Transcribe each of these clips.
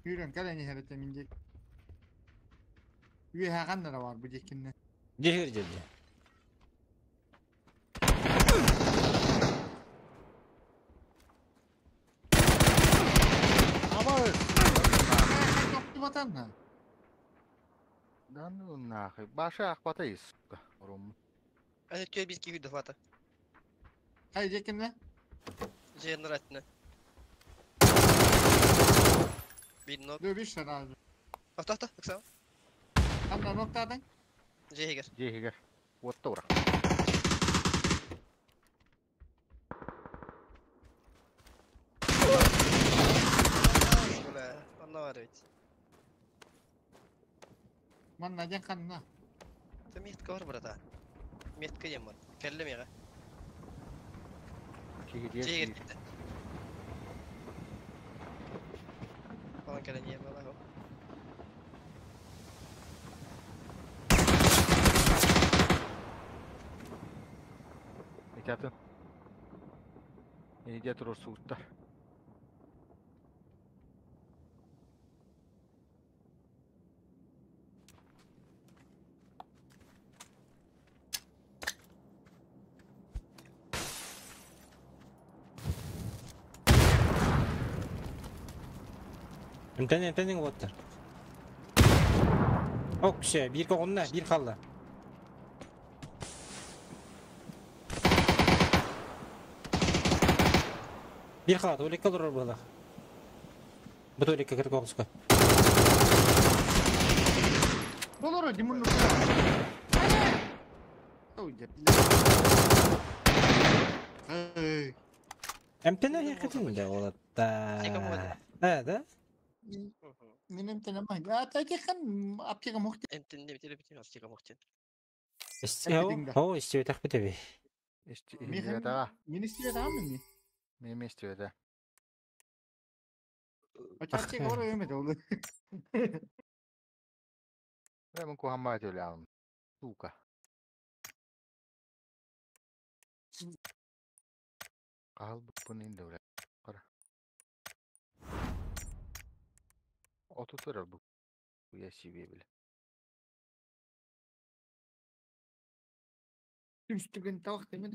Yürüyorum gel en herete minecek. Üye hakan da var bu cekinde. Дехер деді. Ama Toplu batan ha. Да ну нахуй. Баша ахватайс, сука. Ром. Аны түө бис киһи хвата. Hayır cekinde. Женератны. Bir nok. Dur bir şey abi. Ата ата, ыксам. Tam da noktadan. Жегер. Дехигер. Вот тура. Бля, анна бар ведь. Man naden kanına. Та метка бар, брата. Метка дем бар. Кәлле мега. Жегер китте. Балан кәле не бала. Итятын. Иде турur суутта. Эмтен эмтен оттар. Ок, все, bir коғынна, bir қалды. Bir қалады, олекке олар бұлақ. Бұт олекке кірік оғысқа. Olur o dimurnu. Oy Hey. Эмтен хекетін де олатта. Ә, да? Benim tenema. Ya ta kan аптека мохти. Энтенде битер битер аптека мохтен. О, истебет битеби. Истебет Министре да мени. Мем истебет. Аптека ора эмет олду. Мен кухамма төлям. Сука. Кал буппун инде бля. Кара. Отутурар бу. Я себе бля. Үстүгүн тавак демен.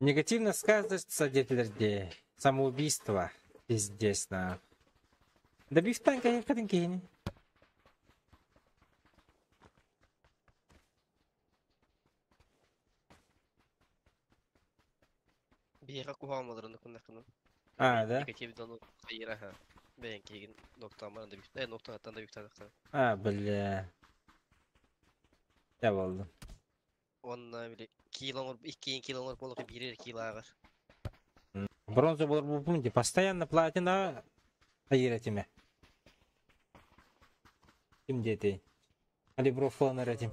Негативно сказывается детлерде. Самоубийство. Пиздец, на. Да бифтанка я кадын кейни. Биэха кухаамаларын куннакын. А, да? Негатив дону хайра ха. Бен кейген ноктамаран да биф. Э, ноктан да бифтан. А, бля. Я болду. Онна били килоңор 2 килоңор болуп бирер кило агар. Бронза болор бу помните, постоянно платина айыр этиме. Ким дети? Алибро фланер этим.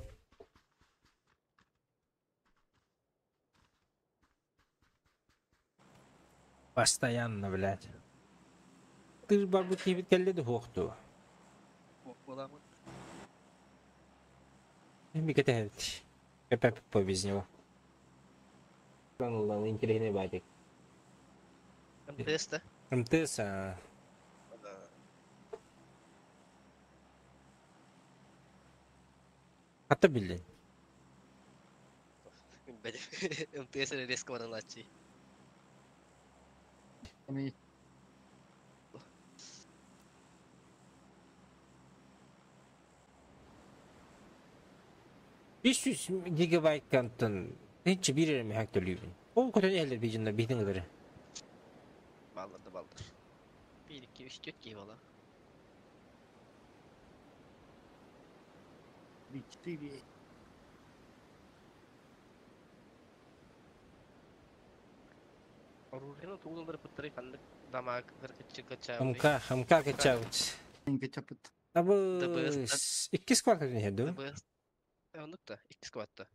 Постоянно, блядь. Ты ж барбу кибит келледи хуохту. Боламын. Микете Пепе без него. Интересный батик. МТС да? МТС, а... Ата билин. МТС резко баран лачи. Ами. Беш 500 гигабайт кантын Нече бир эми хак төлүйбүн. Ол көтөн элдер бижинде битин кыдыры. Баллар да балдар. 1 2 3 4 кей бала. 3 4 Оружиены туылдыр пыттыры ханнык дамаг кыркычы кыча. МК, МК кычабыт. Кычапыт. Абы икки сквар кырын хеду. ДБС. Оннук да, иккис кыбатта.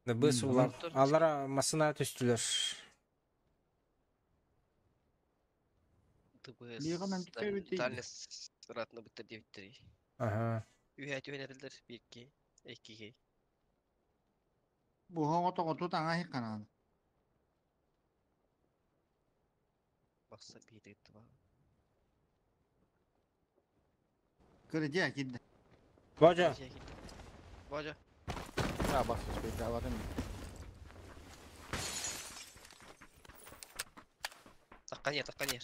Быс улар. Аллара масына түстүлэр. ТБС дальность ратно быттар диэбиттэрий. Аха. Үһэ түһэн эрэллэр биирки, иккиги. Буһоҥо тоҕоту таҥа хикканаан. Бахса биитэ ба. Кырдьа кидде. Божа. Божа. Я бас успейдаватым. Таққан ер, таққан ер.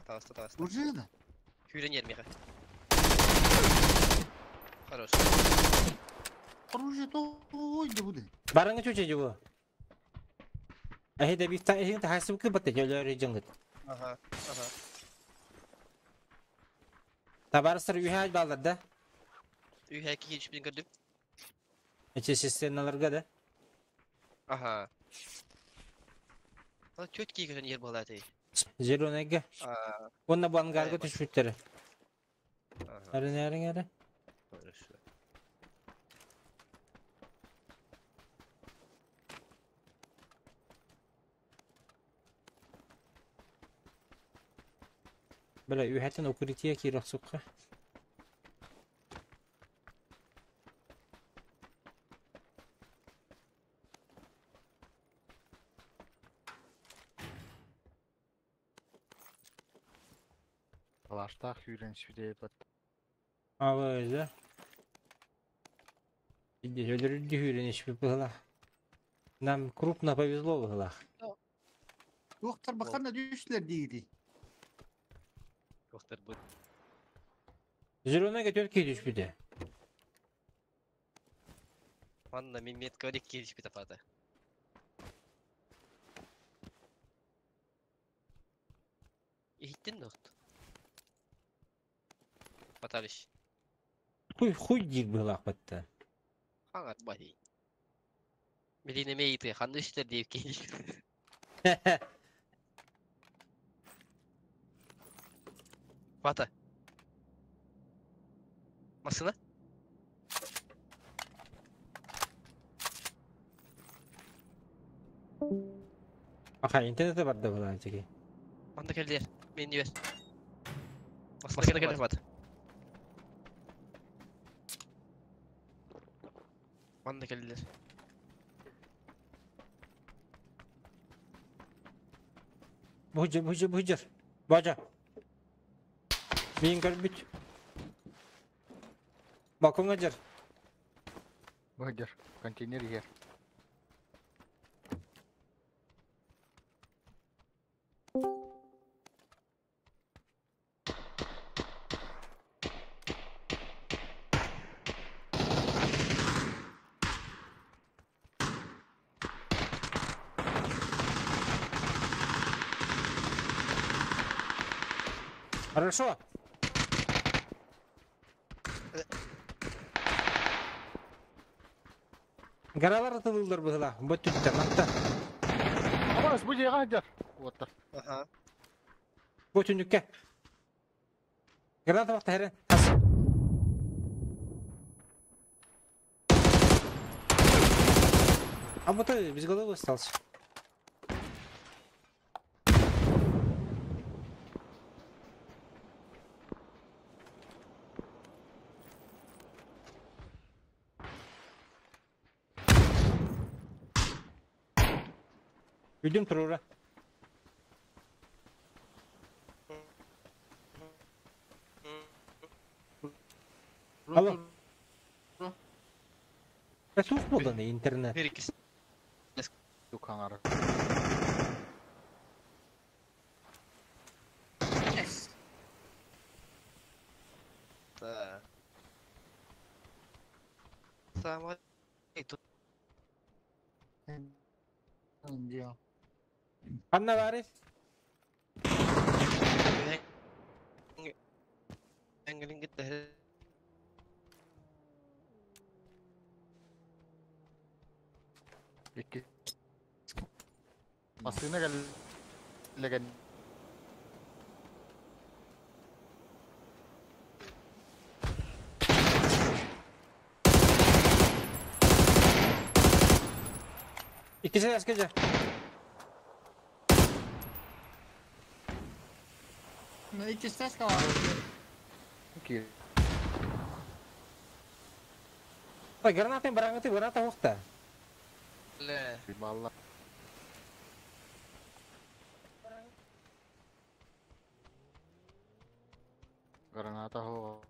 Тағыста, тағыста. Уже да. Күйрен ер меха. Хорош. Оружие то ой да буде. Барыңы чүче жубу. Эхи да бифта эхи та хасып кыбатты жөлөр жыңгыт. Ага, ага. Табарыстар үйәж балдар да. Үйә ки үч бин көрдүм. Эче системаларга да. Ага. Ала төт ки көрөн ер балады. Зеленайга. Онна бу ангарга түшүттер. Әрин әрин әрин. Хорошо. Бля, үйәтен укрытие кирок суққа. Алаштах хүрен сүдей бат. Ава өзі. Иди, өлөрүдү хүрен ишпи быһылах. Нам крупно повезло быһылах. Доктор бакана дүшлер дейdi. Доктор бу. Зеленайга төрт кей түшпүдө. Манна мен метка орек кей түшпү тапады. Ихтин доктор. Батарыш. Хуй хуй дик быһылах батта. Хаңар бади. Милине мейти, ханды иштер дейip кей. Бата. Масына? Аха, интернете бар да была теги. Манда келдер. Мен ебер. Масына келдер бата. Манда келдер. Бужыр, бужыр, бужыр. Бажа. Мен көрбүт. Балконга жер. Багер, контейнер ер. Хорошо. Гаралар атылылар быһыла. Бу түттэ манта. Абас, бу жега жар. Вот. Ага. Бу түнүккэ. Граната вакта херен. А вот без головы остался. Үйдüm турура. Алло. Сух болду интернет. Бир Дукаңар. Да. Самый Анна бары. Ангелин гитте. Икки. Масына кел. Леген. Иккиси эскеже. Иккистэс калар. Киир. Ой, гранатын бараңыты граната уохта. Ле. Балла. Граната хо.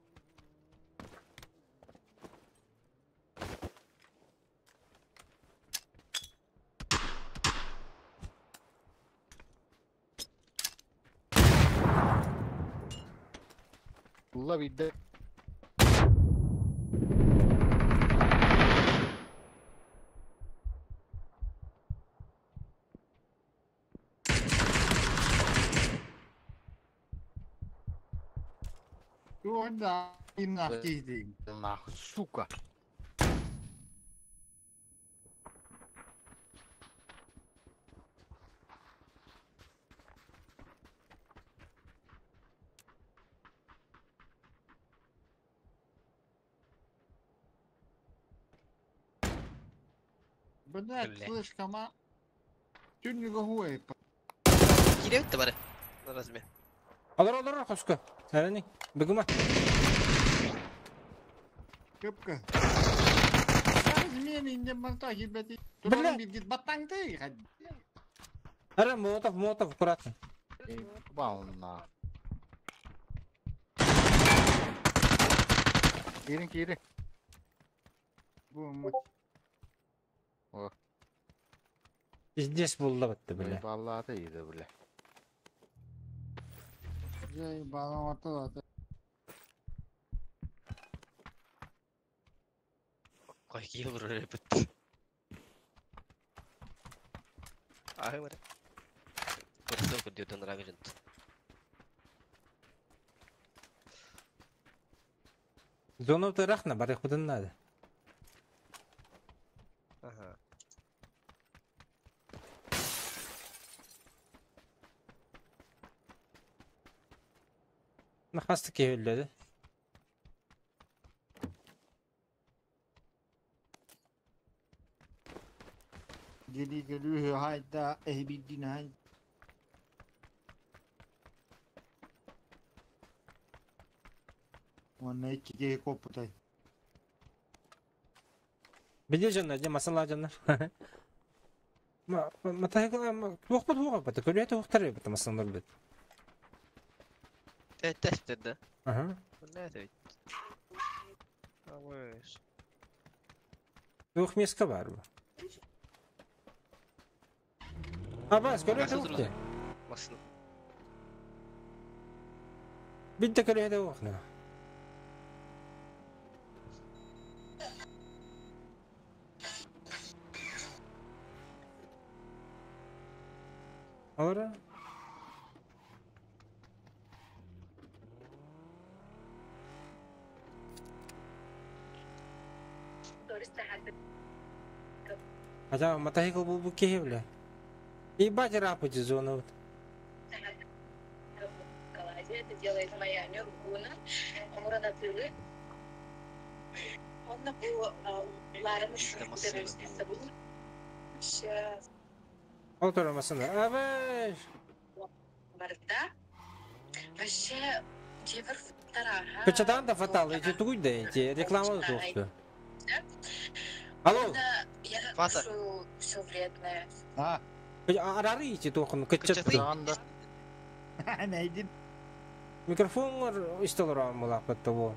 Улла бидде. Туорда иннах киһи. Нахуй, сука. Блять, Бля. слышь, ма. Тюньга хуэй. Кире битте бары. Разве? Олор олор хоско. Әрәни. Бүгүмә. Кыпка. Размен инде монтаж ебать. Бля. Бля. Батанты. Әрә молотов молотов аккуратно. Ебал на. Киирин киирин. Бу Пиздец булла битте, бля. Баллаты иди, бля. Жай балам аты. Кой кире бұрыр битте. Ай бары. Көрсө көрдү рагы жынт. Зону тырахна бары худын надо. Ага. Нахасты кehүлләде. Гели гелү хайда ehbidin hay. Онна икки копутай. Биле жанна, же масала жанна. Ма ма тайгы ма туох туох бат, көрөт туохтар бат масалар бит. Тәттәстер да. Аха. Не это ведь. А выс. Туох меска бар бу. Абас, көрөт Гасы туох. Масын. Бидде көрөт туох на. Ора. Хотя мотоцикл был бы бля. Ебать рапати зону. Это делает моя Нюргуна, Муранатылы. Он был Ларен Сейчас Отор масына. Абаш. Барда. Вообще, Джевер вторая. Кычадан да фатал, эти тугуй да эти реклама да туохту. Алло. Я Фата. кушаю все вредное. А, Арары эти туохун кычат. Кычаты. Анда. найдин. Микрофон истолор амулак того.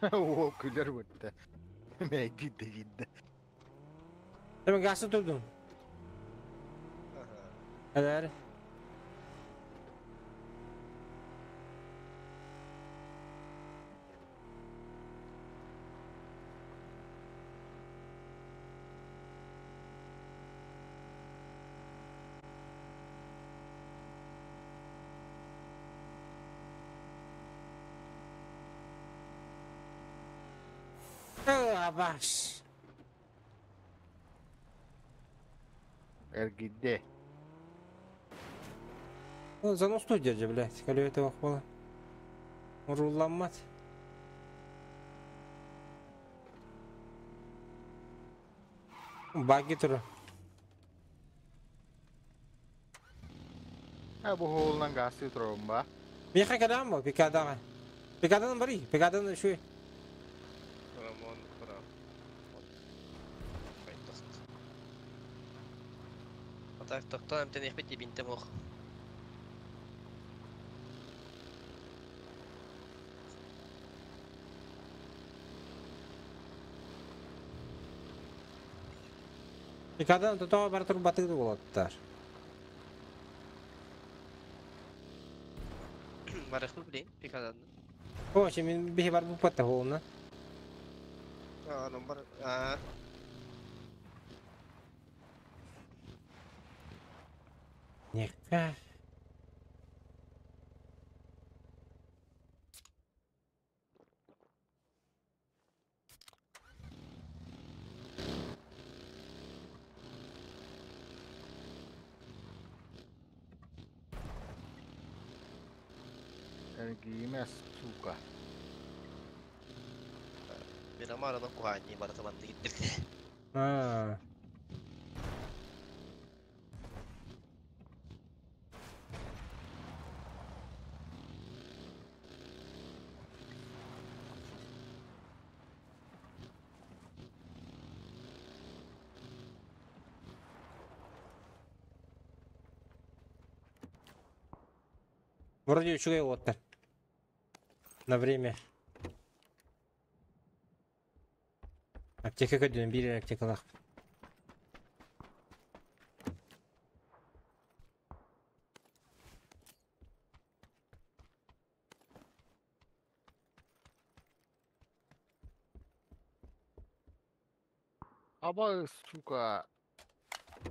О, күлер өтті. Мәйді дейді. Hemen gazı durdum. Ага. Helal. Абаш. Эргидде. Занос студия, блядь, коли этого хвала. Рулламат. Баги тура. Bu hoğuldan gazı turabım ba. Миха кадаам бо пикадаға. Пикадан бари, пикадан шуй. Рамон кура. А так тоқтан әмтен ехбет бинтем ох. Пикадан тотоға бар тур батыгы болаттар. Барыхпы билейин пикадан. О, че мен бихи бар бу патта холуна. А, ну бар. А. Нека. Эргиме, сука. Мен амарадан кухани баратаман дегиттир. А. Вроде үчүгэй уоттар. На время. Аптека көдүн бир аптекалах. Аба, сука.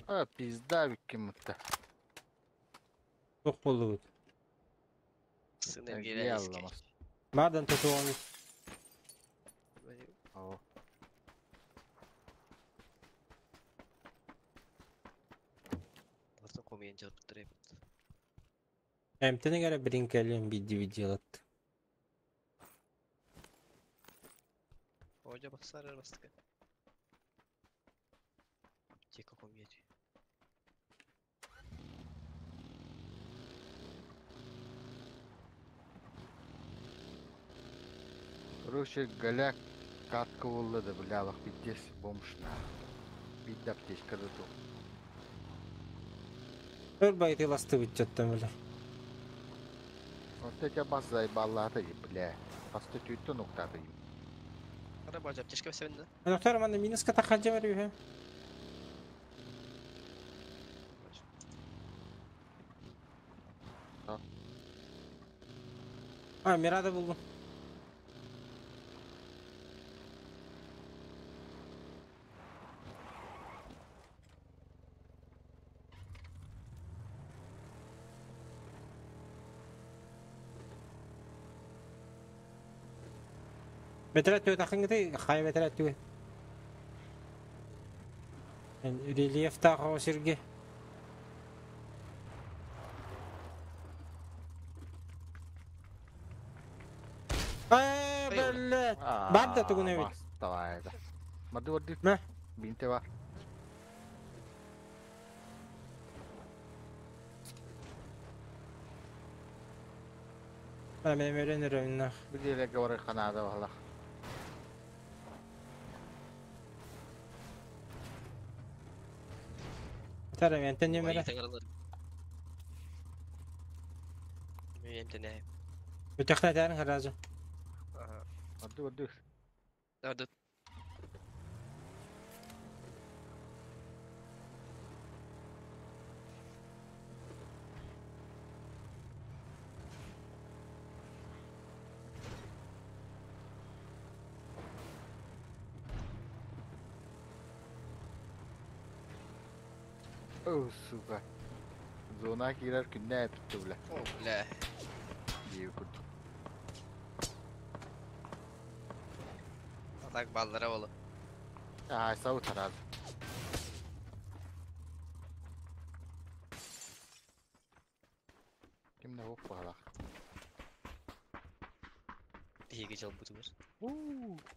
А, пизда биккиммитта. Тух болду. Сын Эргие эргире. алламас. Бардан тотуон. О. Барса комиен жарыптыр эбит. Эмтене гәрә бринкелем бидди видеолат. Оja басар бастык. Аптека комиен. Короче, голяк катка болду да, бля, алах пиздец бомж на. Бидде аптечка да ту. Өр байты ласты битчеттем бile. Вот эти бас заебалаты, бля. Басты түйтті ноктады. Ара бажа аптечка бесебинде. Доктор, манда минус ката хаджа бар юхе. А, Мирада булдum. Бетерет түгө тахыңгыты, хай бетерет түгө. Рельеф тағы сирге. Блядь. Бар да тугун эбит. Давай, да. Мады варды. Мә. Бинте бар. Мен öğrenirim. Bir yere говори канада валах. Тара мен тенемере. Мен тене. Бүтәхнә тәрен харазы. Ага. Мады варды. Арды. О, сука. Зона кирер күнне әтіпті, бля. О, бля. Дейі күрді. Атак баллара болу. А, сау таразы. Кимде оқ бағалақ. Биһиги жыл бутубур.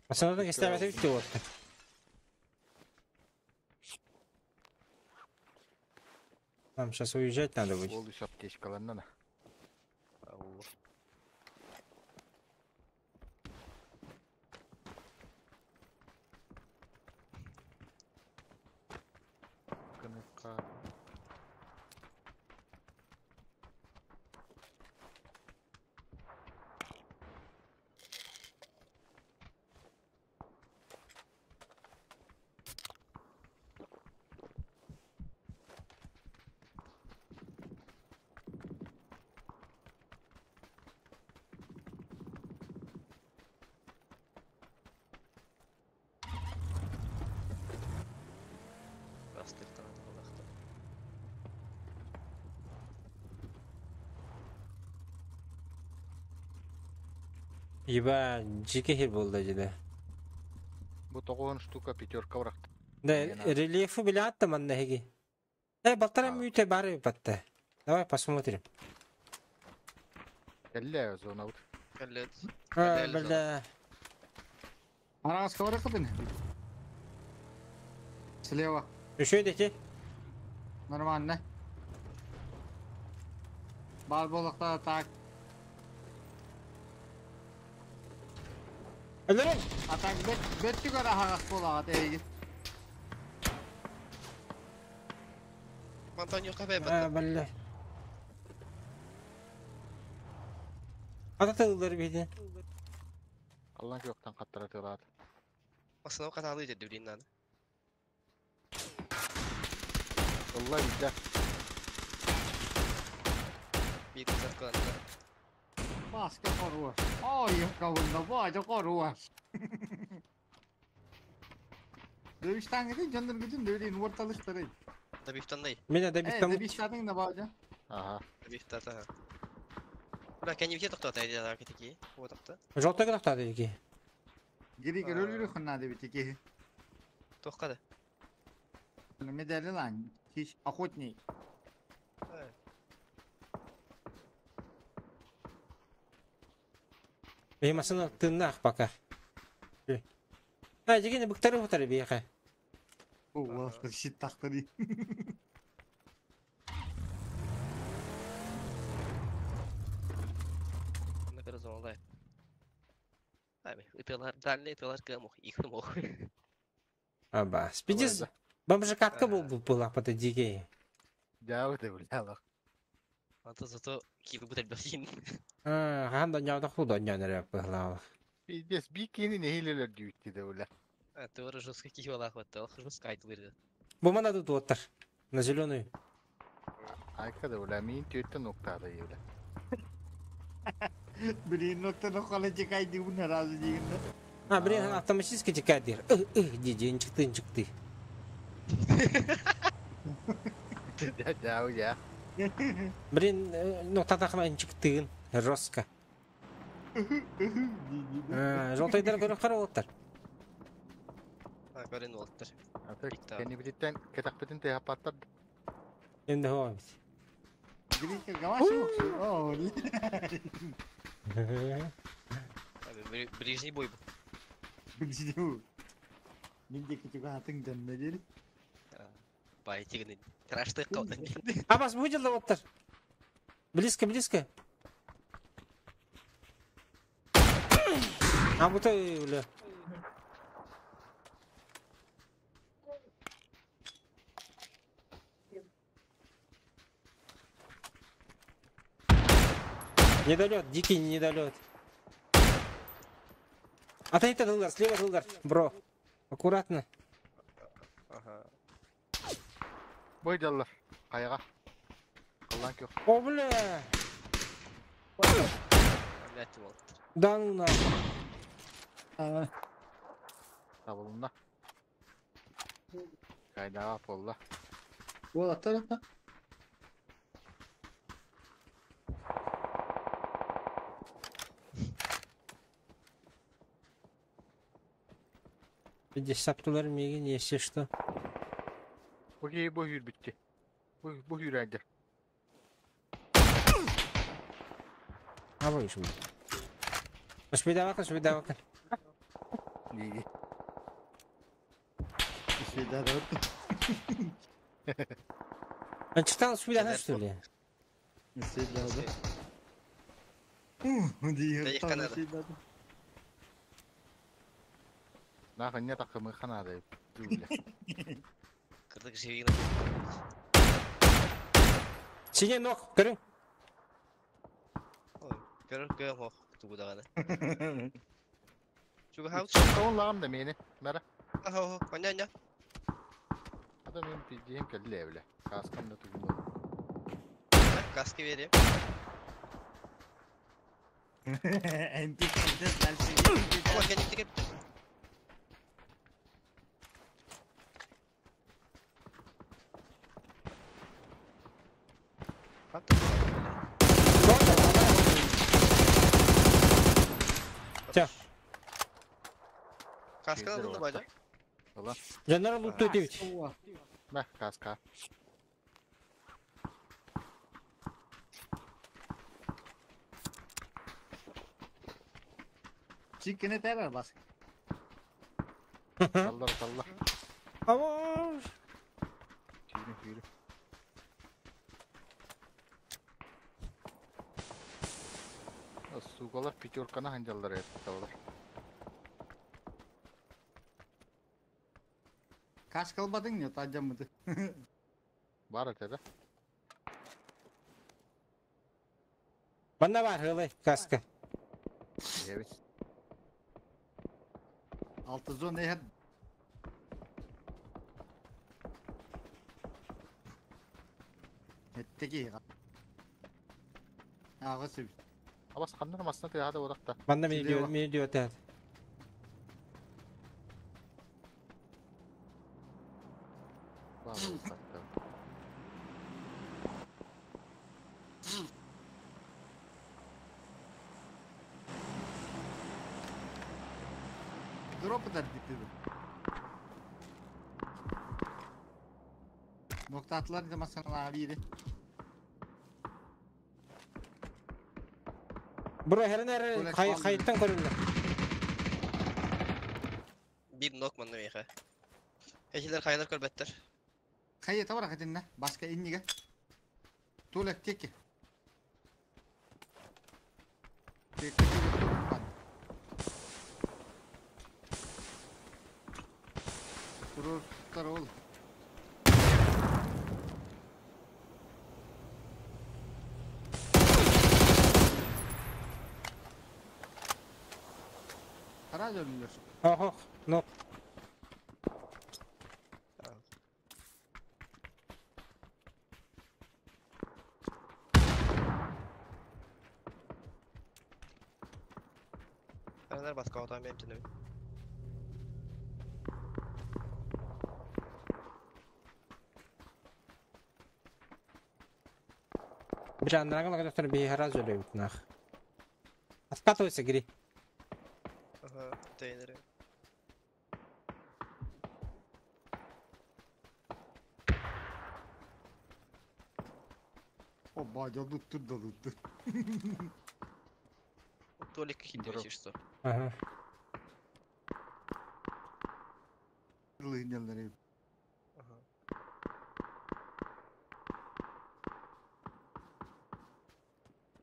Асанада кестәмәсе битте отты. Нам сейчас уезжать надо будет. Ол үс аптечкаланна. Ау. Кыныкка. Бастыртан алахта. Еба, жеке хер болды деді. Бу тоҕуон штука пятерка бырахта. Да, Яна. рельефы билят манна хеги. Балтара А. мүйте бары батта. Давай посмотрим. Кэллэ зона бут. Кэллет. А, Кэллэ зона. бля. Ара скоро кыбын. Слева. Еще дети. Нормально. Бар болықта так. Өлөрүн. А так бет бет түгөр ахагас болаға теги. Антонио кафе А, батта. бля. Ата тыллар бейді. Аллан жоқтан қаттыра тылат. Масына каталы деді билин надо. Алла бидде. Bir сат кыланды. Баска коруа. Ой, кавында бажа коруа. Dövüşten candır gücün dövülün ortalıkları. Да бифтандай. Меня да Э, бифтам. dövüşten de baca. Ага. Бифтата. Бля, кәне тоқтата еді ара кетеки. Вот апта. Желтый тоқтады еки. Geri geri ölür хынна деп теки. Тоққады. Медали лан. Хиш охотник. Бей масына тыннах пока. А, дегені бұктары бұқтары бейқа. О, щит тақтыры. На перезоналай. Ай, ытылар, дальний ытылар кымох, их мох. Аба, спидис. Бомжикатка был была по дикей. Да, вот и бля. Ата зато килі бұтар бәсін. А, ханда няуда худо нянere пыглала. Пиздец, бикини нехилелер дүйүттү да бля. А, ты жестко киіп алақ батты, ал жестко айтылыр. Бу мана тут оттар. На зеленую. Айка да бля, мин төттө ноктада бля. Блин, ноктаны қала чекайды бұны разы дегенде. А, блин, автоматически текает. Диди, чыкты, чыкты. Да, да, я. Блин, ну татахма чыктыгын. Жестко. Желтыйдар көрө кара оттар. А, көрін олттыр. Ата Бикта. кени билеттен кетакпытын те хапаттар. Енді хоа. Грика гавашу. О, Ближний бой был. Блин. Менде күтігі атың жанына дері. Бай, тегін. Крашты қаудан. А вас будет оттар? Близко, близко. А вот и, бля. Недолет, дикий недолет. А ты это Дылдар, слева Дылдар, бро. Аккуратно. Ага. Бойдаллар. Кайга. Аллан кök. О, бля. Блядь, олттыр. Да ну на. Табылына. Кайдага болла. Ол аттар атта. Здесь саптулар мигин, если что. Бу кей бу хүр битти. Бу бу хүрәндер. А вы еще. Успейдавакын, успейдавакын. Диги. Şeyler de. Анчыктан суйлана Кэлэр что ли? Седлады. Тайыкка надо. Нахуй не так мы ханады. Бля. Кырдык живигин. Сине ног, көрүң. Ой, көрөр көм хох тугу даганы. Чуга хаут. Кон лам да мени. Мара. Ахо, коня ня. Ада мен пиздейм келле бля. Каскам да тугу. Каски берем. Ой, кенни тигеп. Ча. Каска алынды бажа. Жаннара лутту дебит. Мә, каска. Чиккене тәрәр бас. Саллар, саллар. Амор. Түйрі, түйрі. Сугалар пятерканы ханжалдар этті олар. Каска албадың не тажамыды. Бар өтеді. Манна бар хылы каска. Evet. Altı zon ehep. Etteki. Ağası. Абас қандар масына тыяды орақта. Манна мени Сиде диyor, бар. мени диyor тәт. Бар орақта. Drop eder gitti. Nokta atılar zaman sana abiydi. Бура херен әре Олег, хай алды. хайттан көрүлдү. Bir nok manna меха. Эчилер хайнар көрбеттер. Kayıt var hakikaten Başka innige. Tuğlak teki. Teki teki teki. Durur tutar oğlum. Kara dönülür. Охох, ног. Хайнар баска отан бем тенем. Бир андрагы лагадактар би хараз өлөбүт нах. Откатывайся, гири. Ага, тейнере. O baca tuttur da tuttur. Толик хитер Дроп. что. Ага. Lığınyaları. Ага.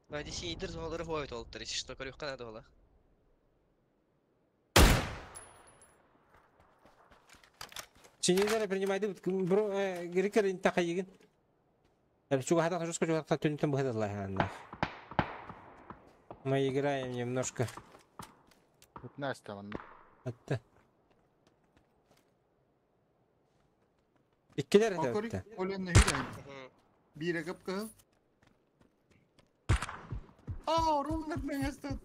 Найди синидер зоналары хоют олуптар, если что, көрүк надо было. Чинилere принимайды бро гирикер инта хайыгын. Чуга хата жестко чуга хата түнтен быһыдылла ханна. Мы играем немножко. 15 манна. Атта. Иккилер это Окорик өттө. olenle hüren. Bire kıpkı. Aa, Rumlar ben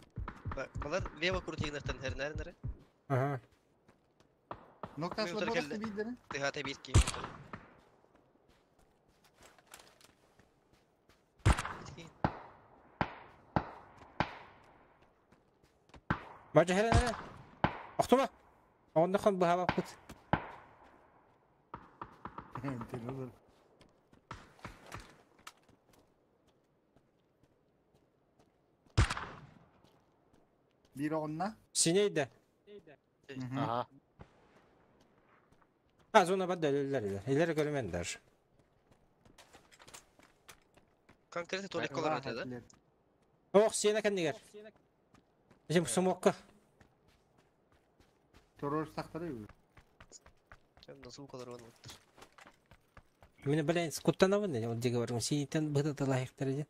Балар лево крутигнертен хернернере. Ага. Noktası Минутар var келді. orası bildirin. Тыгата бир кийин. Бажа херен херен. Охтума. Онда хон быһаба пыт. Deli olur. Bir onunla. Синейде. Ага. А зона бад дөлөлөр илер. Илер көрмендер. Конкретно Толик олорор этэ да? Ох, сиэнэ кэннигэр. Дьим сумокка. Террористактары үһү. Кэм звук олорон оттор. Мин блин, куттанабын ол диге барым сиитен быһыталаһыктар дьэ.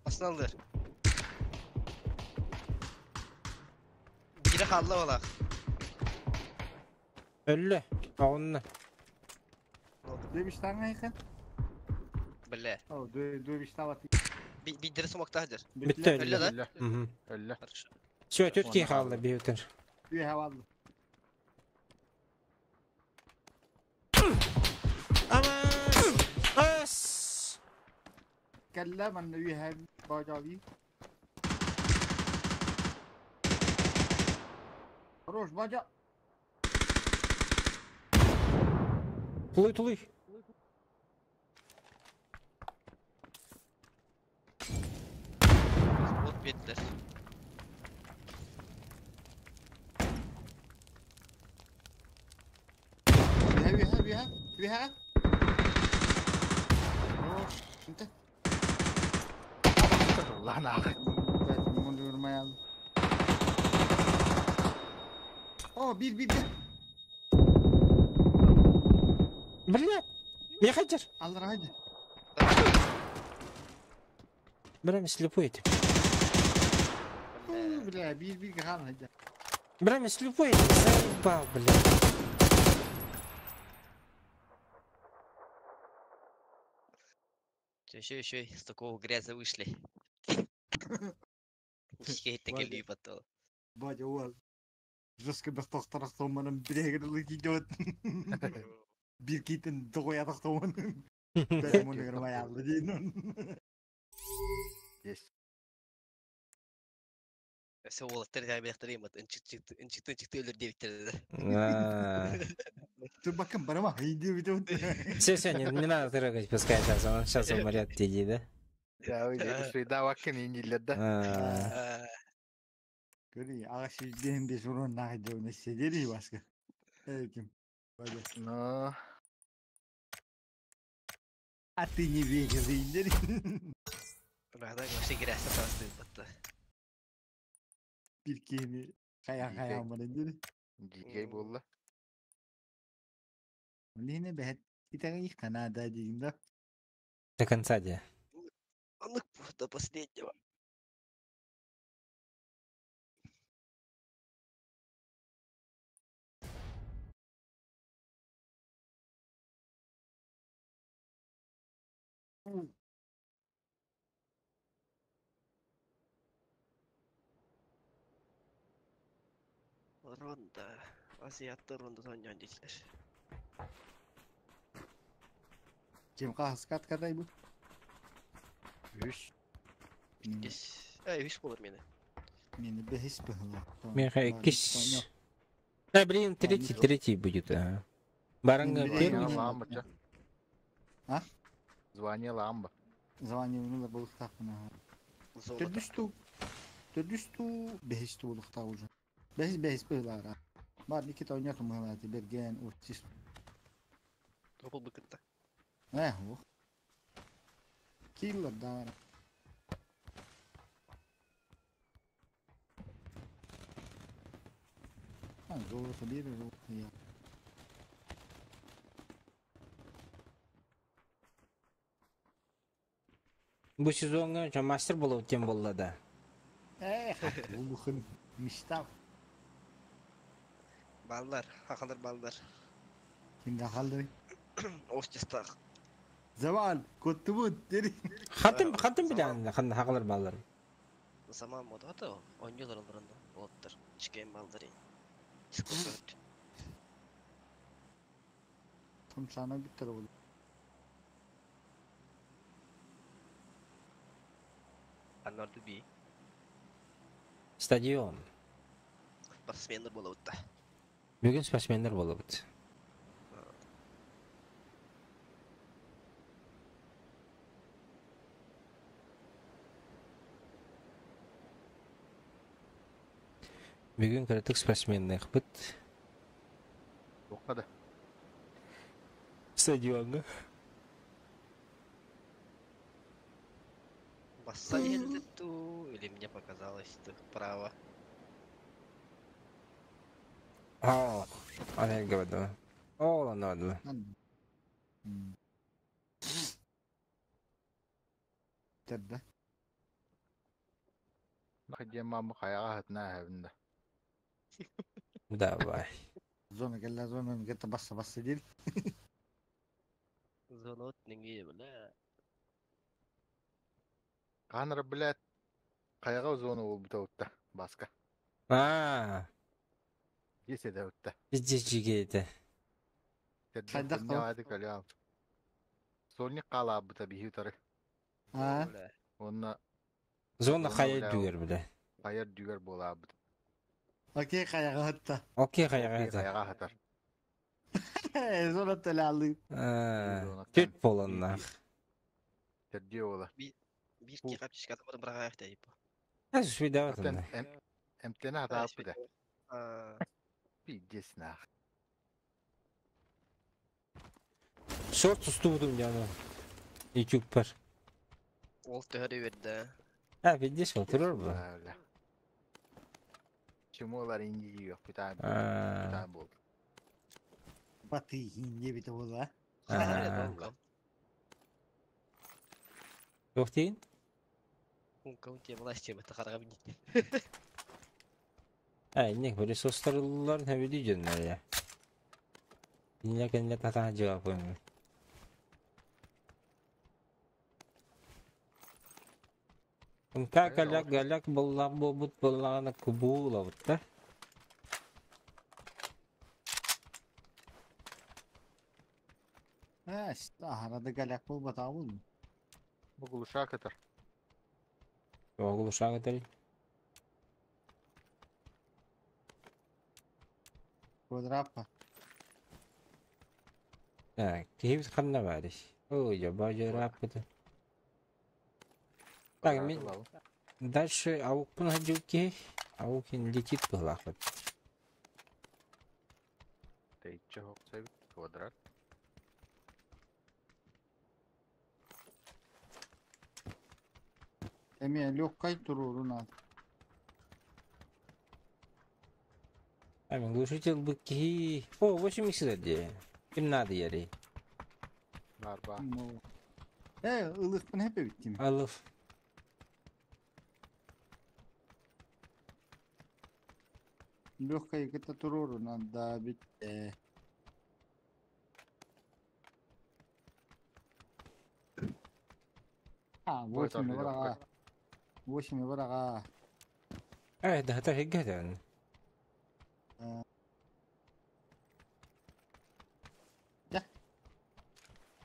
Асналлар. Бире хаалла балаах. Өллө. Оҕунна. Дебиштан айхан. Бля. О, дебиштават. Биддери сумактаах дьэр. Бүттэ Өллө өллө. да? Өллө. Мгм. Өллө. Хорошо. Все, төрт киһи хаалла биһүтэр. Үө хавалды. Аман! Ас! Кэллэ манна үөһэ баажави. Хорош, бажа. Тулуй, тулуй. Вот биэдилэр. Үөһэ, үөһэ, үөһэ, үөһэ. Хорош. Инте. Lan ах. Мундурмаял. О, бир, бир, бир. Бля! Я хатер. Аллар haydi. Бля, слепой этим. Бля, бир, бир хаал haydi. Бля, слепой этим. Заебал, бля. Еще, еще с такого грязя вышли. Киһи потом. Батя, уол. Жестко бахтахтарахтоманын бирегер идет. Бир китин тоҕуйатахтоманын. Мундурмаялды дейін. Есть. Все уолаттар жабияқтар емат. Ынчыктын чыкты өлөр дебиттер. Ты бакын барама. Иди бит. Все, все, не надо трогать, пускай сейчас он сейчас умрет, иди, да? Я среда вакын инилер да. А, Көрі, ағаш жүзден бес урон нағайды оны седери басқа. Эй, ким? Батя. Но. А ты не верил, индер. Рада вообще грязь тасты батта. Бир кеми хая хая марын Дикей болла. Лине бәхет итәгә Канада дигән да. До конца де. Ну, до последнего. Ронда. Азиаттар ронда тоньон дитлер. Кем кахаскат кадай бу? Үс. Иккис. Эй, үс болар мени. Мени бехис быһыла. Меха иккис. А, блин, третий, третий будет, ага. Баранга Блин, первый. Звание ламба, чё? А? Звание ламба. Звание уну булыктакына. Золото. Төрдүстү. Төрдүстү бехис булыкта уже. Бехис бехис быһылара. Бар Никита ойнатым быһыла берген уртис. Топыл быкытта. Э, ох. Киллер да. А, золото бир, золото я. Бу сезонга чо мастер болуп тем болла да. Эх, улухын мечтал. Баллар, хахалар баллар. Кимде қалды? Остистах. Завал, көттүбүт, дери. Хатым, хатым билен, хан хагалар баллар. Заман мода да ойнолор олорунда. Болоттор. Чикен баллар. Дискорд. Тумсана биттер ол. Аннарды би. Стадион. Спортсмендер болот да. Бүгүн спортсмендер болобут. Бүгүн көрөтүк спортсменнер быт. Тоққа да. Стадионга. Басса иһэллэр дуу, или мне показалось, ты право. Оо, аны говорю. Оо, ладно. Терде. Диэн мамы хайаҕа аһытына аһабын да. Давай. Зона кэллэ, зона где-то басса басса диир. Зона от неңе, бля. Хаһан блядь, хайаҕа зона буолбута утта, Баска. Аа, Десede утта. пиздец жигейді. Хайдах ол? Хайдах Сольник хаалаабыта биһи утары. Аа, Бля. Онно Зона Зона, хайа бля, дүгер біле. хайар дүгер буолаабыт. окей хайаҕа хатта. Окей хайаға это. Хайаҕа хатар. Зона төлөалыы. Аа, Зонаттан Түт боланнах. Тердиэ буола. Бир ки каптишка табарын быраҕаах тайпа. Әз швейдават Оттон онда. эмтэнэ хатааппыта. Аа, Пиздец нах. Шорт устубудум яны. YouTube бар. Ол төһөрү берді. А, пиздец отырыр bu. Бля. Чему инди yok bir tane bir Аа. tane болду. Баты хинде бите була. Аа. Yok дейін? Кунка власти это харага бит. А, не, böyle состарылар не види жөннөр я. Инне кенне тата жауап қоймын. Умка каляк галяк боллақ бобут боллағана кубула бутта. Э, арада галяк болбата бул. Бу кулуша кытар. Оғыл ушағы тәл. Квадраппа. Так, кейбіз қанна бар иш. Ой, жаба жарап бұды. Так, мен дальше ауықпын хаджуки. Ауқин летит бұлақ бұд. Тейче хокса квадрат. Эме легкай туруруна. А, мен глушитель быки. О, 8 икс Ким надо яри? Нарба. Э, ылыкпын хепе биттим. Алыф. Легкай кыта туруруна да битте. А, 8 барага. 8 барага. Э, да это хиггаден.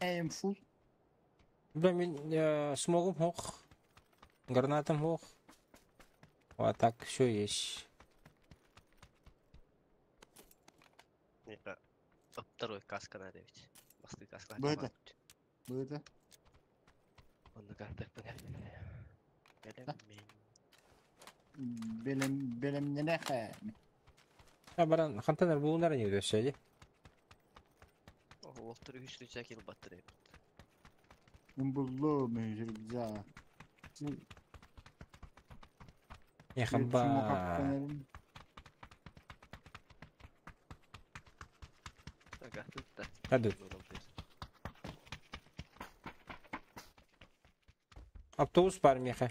Эм фул. Бля, мен смогум хох. Гранатом хох. Вот так все есть. Это второй каска надо ведь. Басты каска. Быта. Быта. Он на картах понятно. Белем белем ненеха. А, баран, хантанар буунар не өсөйдү. Ол түрі үш рычаг ел баттыры. Умбуллу мүжүргза. Не хамба. Ага, тут да. Хаду. Автобус бар меха.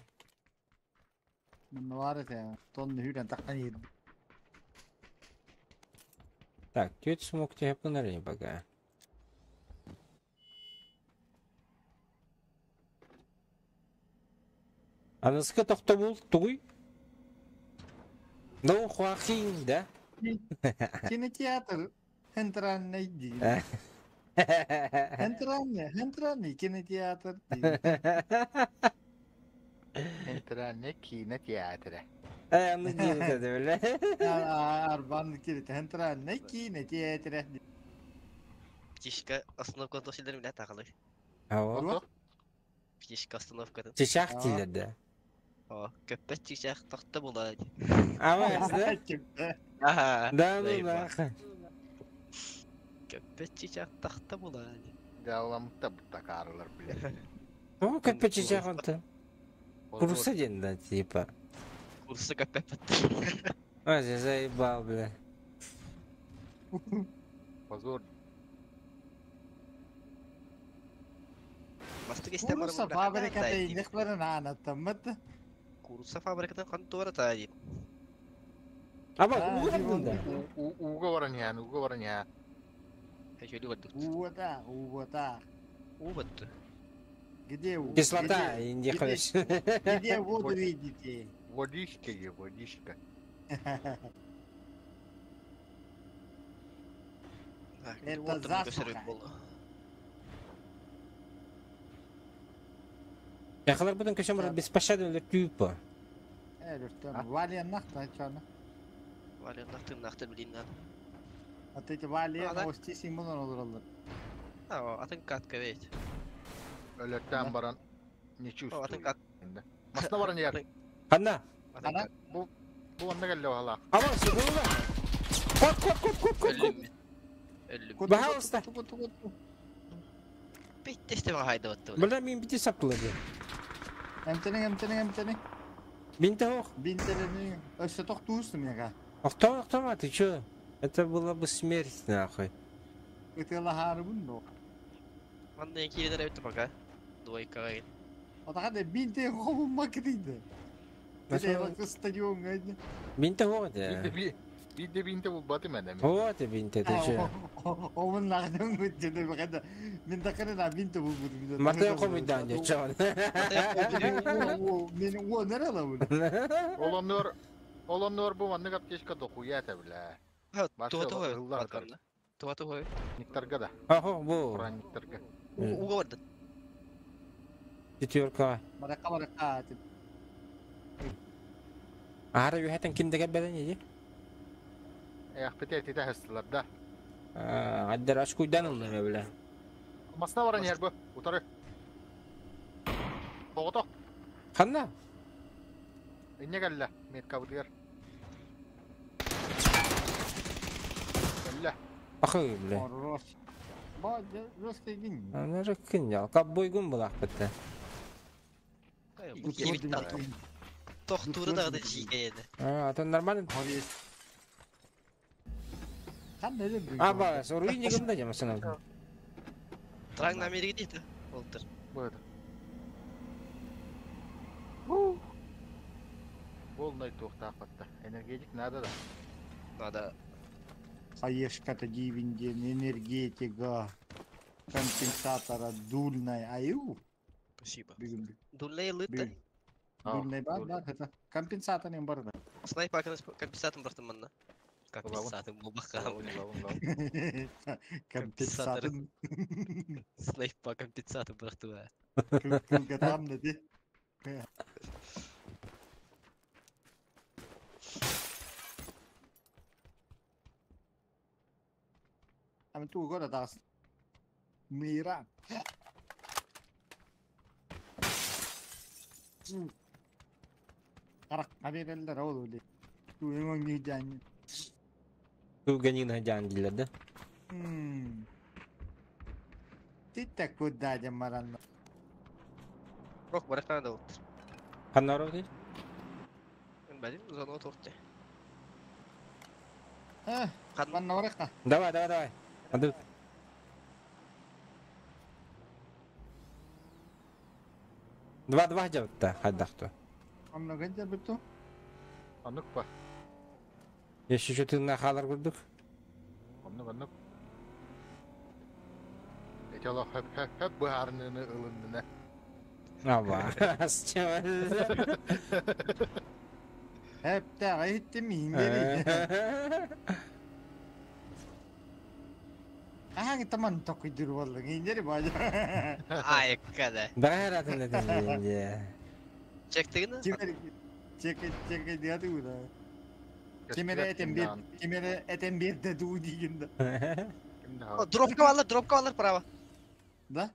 Мынлар это тон хүрен таккан ир. Так, тетя смог тебе понарить пока. Аныска тохтобул тугуй? Ну, хуахин, да? Кинотеатр Центральный ди. Центральный, центральный кинотеатр. Центральный кинотеатр. Э, ну делает это, бля. Арбан кирит центральный кинотеатр. Птичка остановка тосилер бля тагылы. Ау. Птичка остановка. Чечах тилерде. О, көппәт чичах тохта була. А, да? Ага. Да, ну нахуй. Көппәт Көппөт чичах тахта булаа. Дьаалламмыта бутакаарылар бile. О, көппөт чичах онтон. Курса диэн да, типа. Курса көппөт. Ой, заебал, бля. Позор. Бастык истэн баран Курса фабриката инник баран аанаттаммыт. Курса фабрикатын хантуара таа дип. Аба, угу да. Ууга баран яан, ууга баран яан. Хэчөли бардык. Уута, уута. Уу батты. Где Кислота, инди короче. Где воду видите? Водичка е, водичка. Это засуха. Яхалар бұдан көшем бар беспощадный тюпа. Валия нахта, чана. Валия нахты нахты блин надо. А ты Валия ости символын олороллар. А, атын катка ведь. Өлөттөн баран не чувствую. Масна баран яр. Ханна. Ханна. Бу бу онна келле ала. Ама сыгылла. Кот кот кот кот кот кот. Өллүм. Пожалуйста. Биттесте хайда баттı. Бля, мен бити саптылар. Эмтенең, эмтенең, эмтенең. Бинте ох. Бинтерени. Өссө тохтуусу мега. Охтома, охтома, ты чё? Это была бы смерть, нахуй. Ытылахарыбын до. Манна кирилер өттү пока. Двойка гайын. Отаха бинте хобун макрийди. Стадион Бинте вот. Бинте бинте бул баты мен. Вот бинте, ты чё? Омун нагдын гүттү бакада. Мен такырына бинте бул бул. Мартын комуйдан же чон. Мен о нерала бул. Олоннор олоннор бу маннык аптечка дохуя та бля. Туата хой. Туата хой. Никтарга да. Ахо бу. Никтарга. Уга барды. Четверка. Барака барака. Ара юхатан кимдеге белен иди? Эх, пите тите хастылар да. Аддар ашкуйдан ылды бля. Масна баран яр бу. Утары. Тогото. Ханна? Инне келле, метка бутыр. Келле. Ахы бля. Хорош. Ба, русский гин. Ана же кинжал. Каббойгун булак битте. Тохтуры да жиге edi. А, это нормально. А, ба, соруй не гымда жамасына. Траң намерге дейді. Олтыр. Будет. Полный тухтахатта. Энергетик надо да. Надо. Хаешка-то дивинден, энергетика, компенсатора, дульная, аю. Спасибо. Дульная лыта. Дульная бар, бар, это компенсатор не бар. Снайпер компенсатор бартым манна. Компенсатор был баха. Компенсатор. Снайпер компенсатор бартым. Там да ти. Ами ту гора тас. Мира. Карак каберелер ол эле. Ту эңоң жан. Ту ганина жан дилер да. Титта куда жамаран. Рок баракана да болуптур. Кандай рок дейт? Мен билбейм, зона токту. Манна баракка. Давай, давай, давай. Андыр. Два-два жабытта, хайдакту. Анна канча бүттү? Аннык па. Еще что ты на халар көрдүк. Аннык, аннык. Этело хөп хөп хөп баарныны ылынны. Аба. Хөп та айтты мин бери. Ага, таман токуйдур болдуң. Индери бажа. Айккада. Бааратын да. Чектигин? Чекер чек чек диати ура. Кемере этем бир, кемере этем бир де ду деген да. Дропка алар, дропка алар право. Да?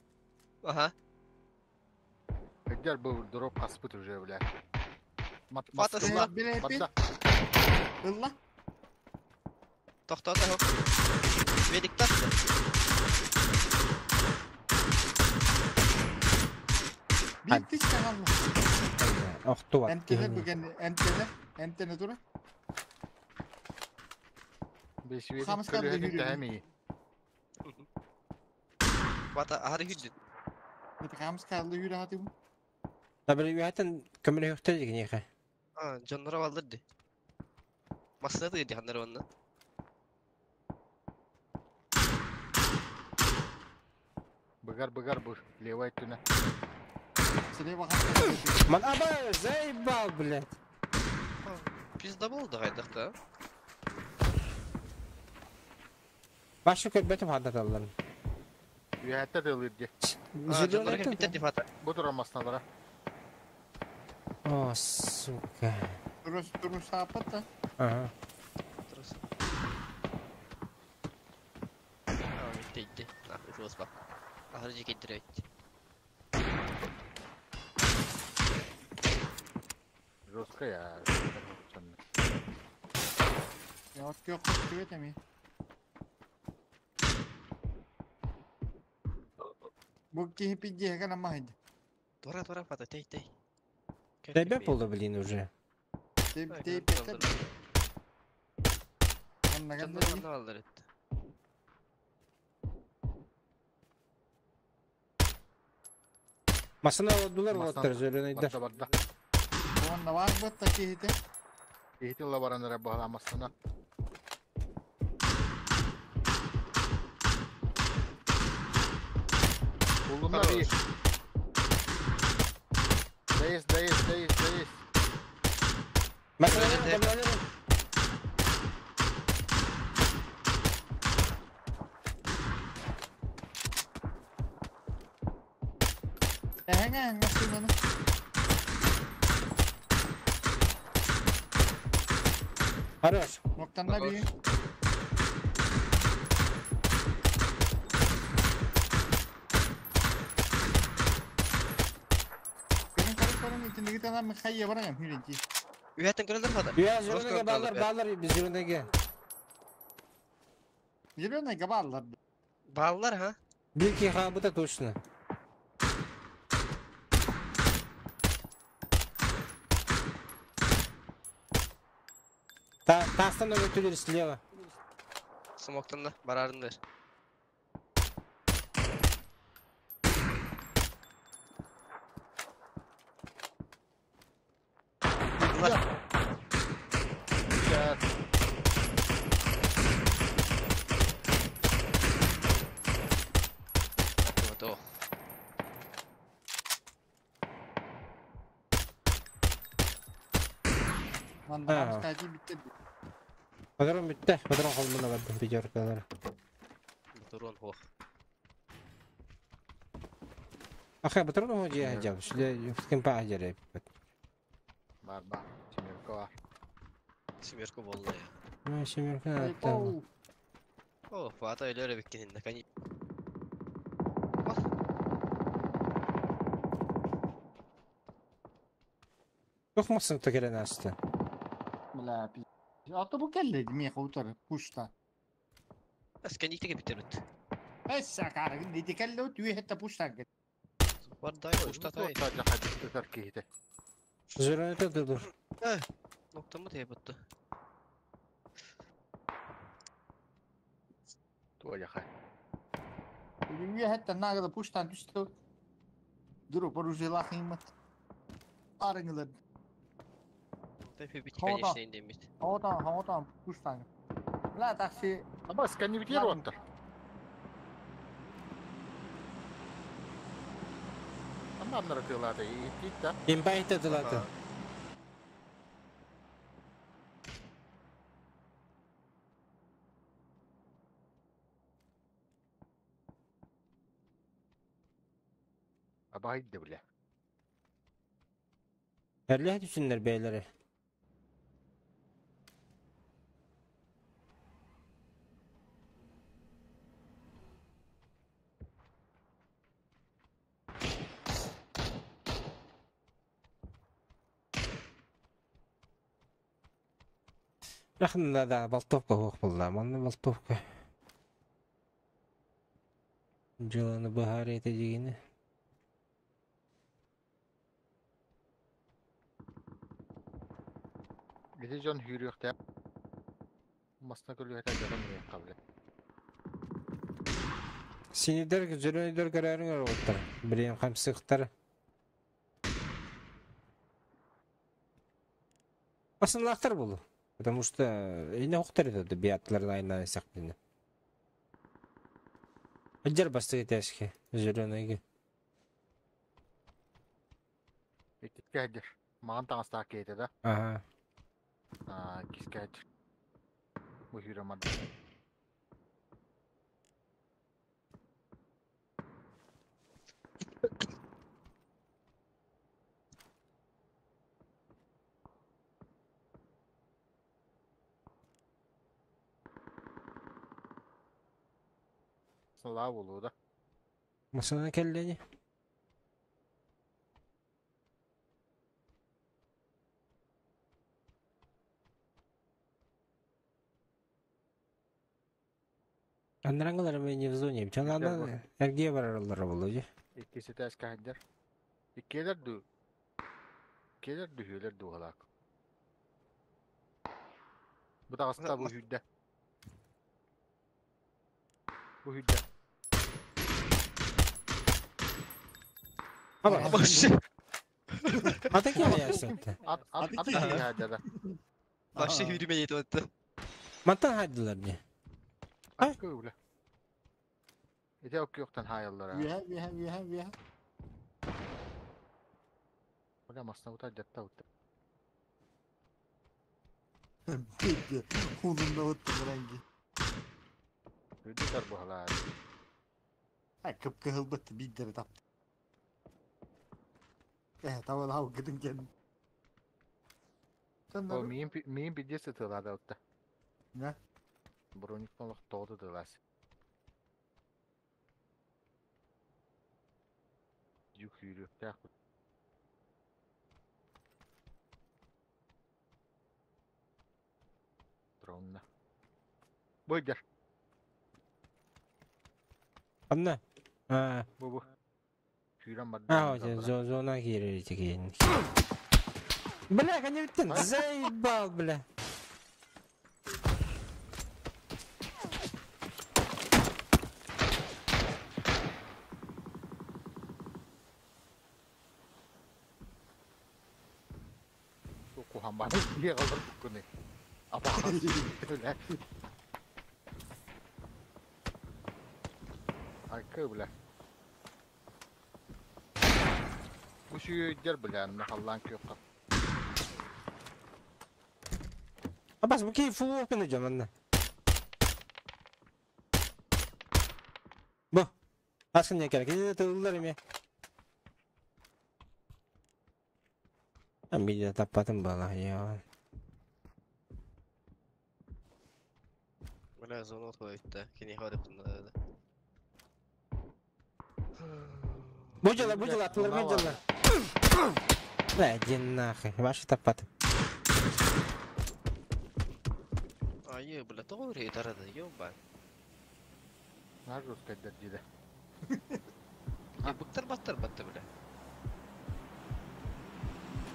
Ага. Где был дроп аспыт уже, бля. Фатасла. Ылла. Тохтота. Ведик тахты. Биир тис хаалла. Охтубат Эмтэнэ киһини. бүгэн эмтэнэ эмтэнэ тура. Бесведин Хамскар да көлөһөтүн yürüdü. тэһэмии. Вата аһары хүндүн. Это хамскар да yürü хатым. Табы үһәтен көмөлө хөктөр дигинеха. А, дьонноро баллар ди. Массына тыгыр диханнар онна. Быгар быгар бу. Левай түнэ. Слева хамскар. Ман аба заебал, блядь. Пизда болду хайдах да. Башы көрбөтүм хадаталларын. Үһәттә тылыр ди. А, дьонноро кэлбиттэр ди фата. Бу турар масналара. О, сука. Турус турус саапата. Ага. Турус. А, битти. Нахуй суос бак. Аһары жекендир эбит. Жестко я. Я от кök küvet emi. Бу киһи пиддиһэ гана маһыд. Тура тура фата тей тей. Тебе болду, блин, уже. Теп теп теп. Аннаган Дьонноро онна баллар эт. Масына олдулар Масына- олоттар зөленайдар. Барда барда. Уонна бар бытта киһите. Ихтил баранара баһала масна. Булдумна Хорош. bir. Дайыс, дайыс, дайыс, дайыс. Масына Зөлене- көмөлө. Эһэҥэ масынаны. Хорош. Ноктанна Хорош. би. Көрүн көрүн көрүн итинниги танам хайя барагам хүренти. Үһәттен көрөлөр фата. Үһә Жестко зөленеге баллар, өттө. баллар биз зөленеге. Зеленый габаллар. Баллар ха? Бир ки хабыта точно. Та тастан өтүлөр слева. Смоктан да барарындар. Bunlar Сейчас. Вот о. Манна А. хамскайди битте. Патрон бүтте. Патрон колмуна барды пятеркалар. Турон хох. Аха, патрон хо же жаб. Сүле кем па ажары. Бар бар. Семерка бар. Семерка болду я. Ну, семерка атта. Оу. О, фата өлөр эбиккин наконец. Yok musun tökelen асты? Бля, пи. Ата бу келледи ми каутар пушта. Асканиктеге битербит. Эсса карагын диди келле түйе хетта пушта. Бар дай ушта тай. Көтөр киһите. Зөлене dur. Ноктамы тей бутты. Туояха. Түйе хетта нагада пуштан түстө. Дуру поружила химмат. Арыңылар. Тепе бит Хода. конечно индемит. Хаотан, хаотан пуштан. Бля, такси Аба скани битер оттар. Ама аннара тылады. Итит да. Импайта дылаты. Аба haydi бля. Әрле түсінлер бәйлері. Рахмна да болтовка хох булла, манна болтовка. Жыланы бахар ете дегені. Ити дьон сүүрүөхтээх масна көлүөһэтэ дьоно миэхэ бile. Синидер зеленыйдар көрөөрүҥ оҕуттар. Блин, хамсыктар. Басынлаахтар булу. Потому что ини охтар это биатлар айна сахпина. Аджар басты тәшке зеленыйга. Иккискэ сылдьар. Маҕан таҥастаах киһитэ да? Ага. Аа, иккискэ сылдьар. Бу сүүрэн барда. Сылаа буолуо да? Машина кэллэни. Аннарангалар не в зоне. Чанана эргие барараллара болу же. Иккис этээскэ сылдьар. Иккиэлэр дуу? Иккиэлэр дүһүөлэр дууһалаах. Бу таҕыста бу сүүрдэ. Бу сүүрдэ. Аба. Вообще, Ата кем ясатты? Ат ат ат сылдьар да. вообще yürüme yeti Мантан хайдылар не. Ай. Аккы бля. Ити оккуохтан хаайаллара. Үөһэ, үөһэ, үөһэ, үөһэ. Бля масна утар дьатта утта. Пиздец. Хулунна оттым ранги. Үрдүк арбаһалаар. Ha кып-кыһылбыт биирдэрэ тапты. Э, тавал алгыдын кэн. О миин миин пиздец ытыалаада утта. Не? Броник олох тоҕо ытыалаас. Дьүк сүүрүөхтээх. Дронна. Бу дьар. Анна. А, Бу бу. Сүүрэн барда. а, зона киирэр тиген. Бля, конечно, заебал, бля. Кухан баны дие қалдыр күні. Апа. Бля. Айкы бля. Бу сүйдер бля, нахаллан күйөкка. Абас, бу кей фул опен идем, анна. Бу. Асын не керек, это тыллар эме. А видео таппатым бала, я. Бля, зона отходит, Кини ходит надо. Бу дела, бу дела, тыллар, бу дела. Бля, иди нахуй, ваши таппатым. Ай, бля, тоҕо рейдарады, ёбан. Нар русскайдар диде. Быктар баттар батты, бля.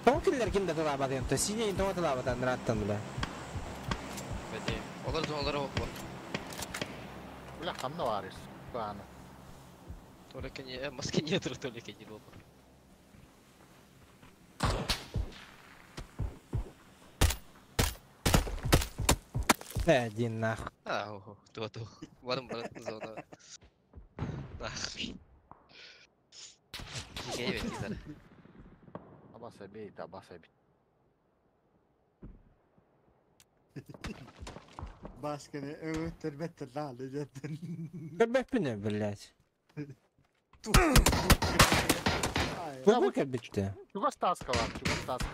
Тоң киллер ким да тылаабат янта, сине тоң тылаабат андраттан, бля. Бәде. Олар зоналары оп бар. Бля, ханна барыс. Баны. Только не, маски нету, только не было. Бля, иди нахуй. А, ого, то то. Барым барым зона. Нахуй. Киге бет Абаса бейт, абаса бейт. Башканы өтөр беттер лаалы жеттин. Көрбөппүн, блядь. Ай, Бу бу кэлбитте. Чугас таска бар, чугас таска.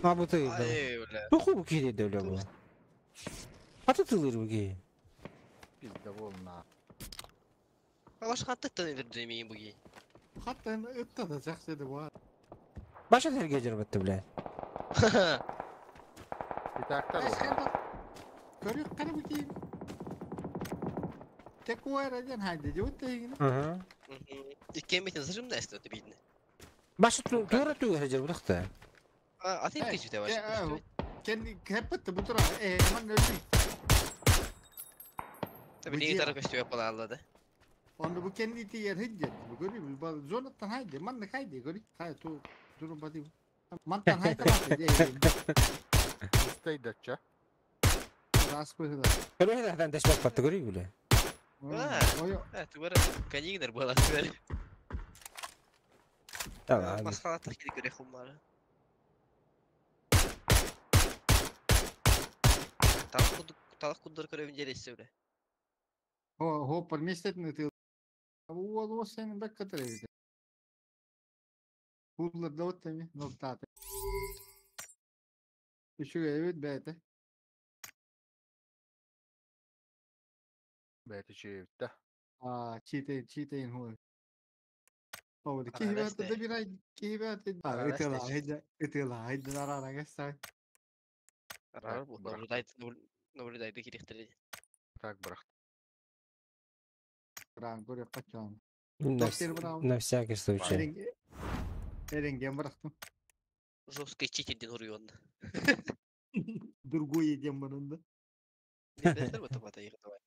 А бу тыйды. Ай, бля. Бу ху кири дөлө бу. Аты тылыр бу ки. Пизда волна. Алаш хаттыктан өлөрдү мейин буги. Хаттан ытта да жакшы бар. Баша терге жарбатты, блядь. Итактар Көрүк кара бу кийин. Текуэра ден хайде жуут тегин. Ага. Иккиэммитин зажим нэстэ бидне. Башы тура туга хажар будахта. А ты кичүтэ башы. Кен хеппет бутура э ман нөлү. Таби не тара көстүө балааллады. Онду бу кенни тиер хиджет. Бу көрү бу зонаттан хайде ман хайде көрү. Хай ту туру бати. Мантан хайда бати. Устайдача. Рас быһыла. Көрө хатан тэшбак батты көрү биле. Ой. Тугара канигнер буолар. Tamam. Масхалаттар кири көрө хуммары. Талак куддур көрөбүн жересе биле. Хо хо парместетни ты. Уол сен бек катыры. Куллар даоттами ноктаты. Үшүгө эбит бәте. Бәті чүйевітті. А, читейн, читейн хуй. О, Ара, кихибәте ресте. да бир ай кихибәте. А, Ара, ытыла, ресте. хайда, ытыла, хайда нарара гестай. Арар бу. Бырах. Наблюдает, наблюдает кирихтери. Так бірақ. Ран көрө качан. На, Доктор Браун. на всякий случай. Эренге Эренген бырактым. Жесткий читерден уруйонду. Другой едем мурунда. Билбестер бу табата йыгытабат.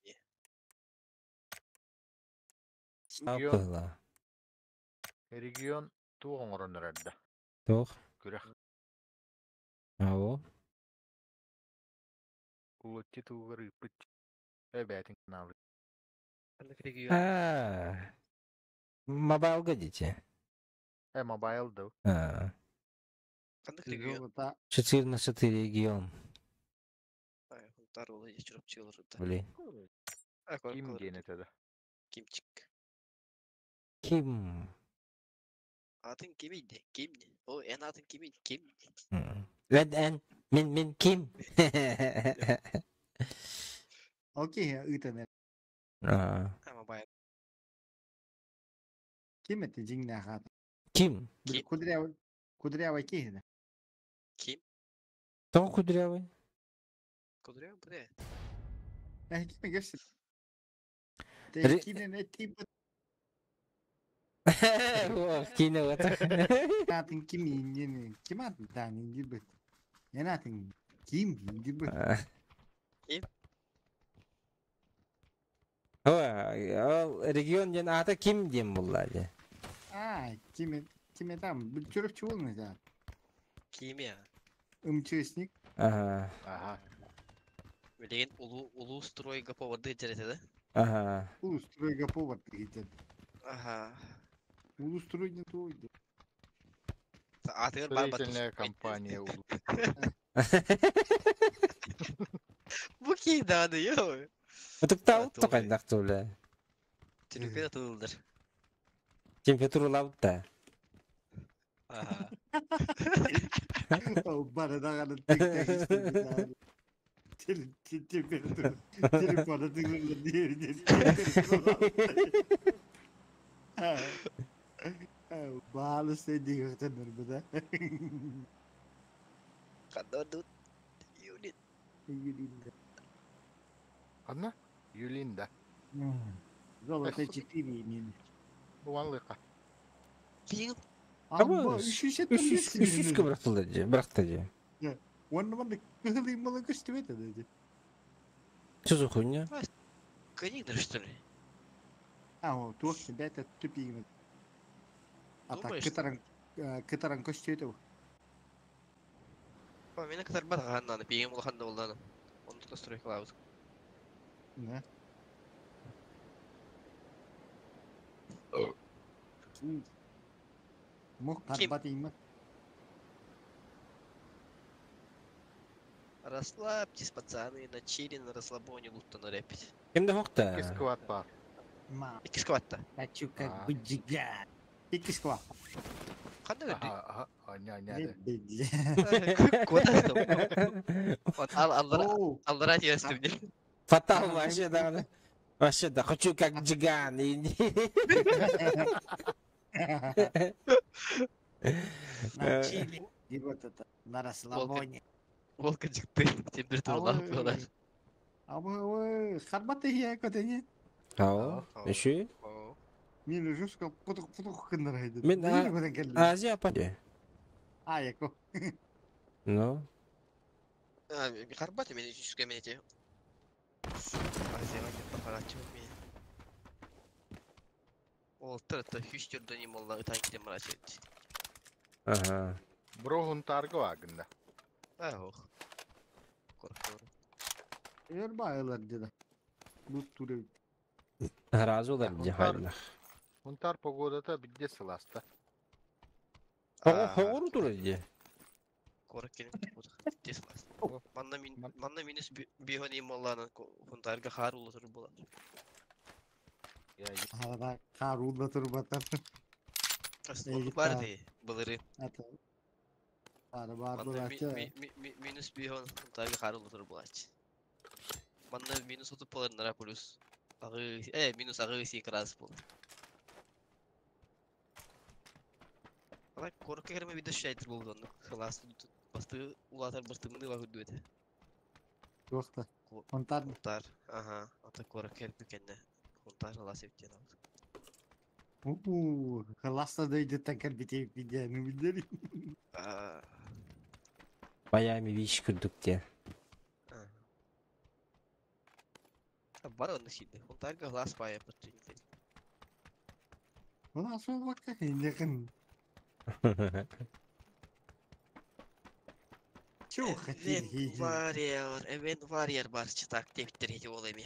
Регион, Апыла. регион туғын ұрынырады. Тох. Күрәк. Ао. Улытти туғыр ыпыт. Әбәтін каналы. Кандык регион? А. Мобайл годите. Э, мобайл да. А. Кандык регион? Золота. 14 регион. Ай, хунтар болу чурап чыгылыр да. Блин. Ким ден етеді. Кимчик. Ким. Атын ким иди? Ким? О, эн атын ким иди? Ким? Вен эн. Мин мин ким. Окей, ытан. А. А, мобайл. Ким это жиңна хат? Ким. Бир кудрявый кудрявый кихи. Ким? Кто кудрявый? Кудрявый бре. Э, ким гепси? Ре- Те ким не тип Кине вот. атын ким индини? Ким атын тан инди бит? Эн атын ким инди бит? Ким? О, регион ден ата ким ден булла же. А, ким ким там? Бир чүрөп чуулны да. Ким я? Ымчысник. Ага. Ага. Билеген улуу улуу стройга поводы жерете да? Ага. Улустройга повод дегенде. Ага. Улустрой не той. Атыгыр бар Строительная компания. Улу. Бу ким даны, йо? Утуктау Атылды. токайдак туле. Түнүккө атылдыр. Температура лаутта. Ага. Бара тек Температура. Телефона тыгылды. Баалы сен дегектен бу да. Кандорду. Юлит. Юлинда. Анна? Юлинда. Золото 4 имени. Буанлықа. Ким? Абы, Үш үш үш бырактылды же, быракты же. Онны манда кыһылый малы көстүбөт эди. Что за хуйня? Канигдер, что ли? А, о, туох бәтэ түпигин. А так Думаешь? кытаран кытаран көстүбөт. Ба, мени кытар бар ганнаны, бигем улаханда болданы. Онду да стройкалабыз. Да. Мох Ким? карбат има. Расслабьтесь, пацаны, на чили, на расслабоне лутта на рэпить. Кимде хокта? Кескват бар. Ма, Икки скватта. хочу как А. бы джига. Икки сква. Кандай өрдү? Ага, ага. Ня, ня, ня. Куда там? Вот, ал, аллара, Оу, аллара тиестим. Фатал вообще да. Вообще да, хочу как джиган. на чили. И вот это, на расслабоне. Волка жыкты, температура лап болар. Абы, ой, харбат я көтене. Ао, үшү. Мин жестко кутук кутук гыннар хайды. Мин Азия апа. А, яко. Ну. Харбат мен үчүскө мен эти. Азияга кеп бакарачы мен. Ол тырты хүч түрдөн имолла ытан китем барачы. Ага. Бро хунтарга вагында. А, ох. Корктор. Өр байлар деди. Бу туры. Разы олар дихайлар. Хунтар погодата бидде сыласта. Хоғору туры ди. Корок келин тез бас. Манна мин манна минус бихон имолланы хунтарга хар улатыр болар. Арада хар улатыр батар. Астын бар ди былыры. Бар бар булачы. Минус бихон хунтарга хар улатыр булачы. Манна минус отуп болар плюс. Агы, минус агы си крас бол. Ана корокка керме видео шайтыр болду онну. Хылас басты улатар быртымны ва хүдүөтэ. Жокта. Хунтар. Хунтар. Ага. Ата корокка кербү кенне. Хунтар хылас эптен алды. У, хыласта дойдет такар бите видео билдери. Майами виш күрдүк те. Бар онны сиде. Хунтарга хылас бая быртымны. Хылас болбакка хинекин. Чего хотели? Warrior, Even Warrior бар чытак тептер эти ол эми.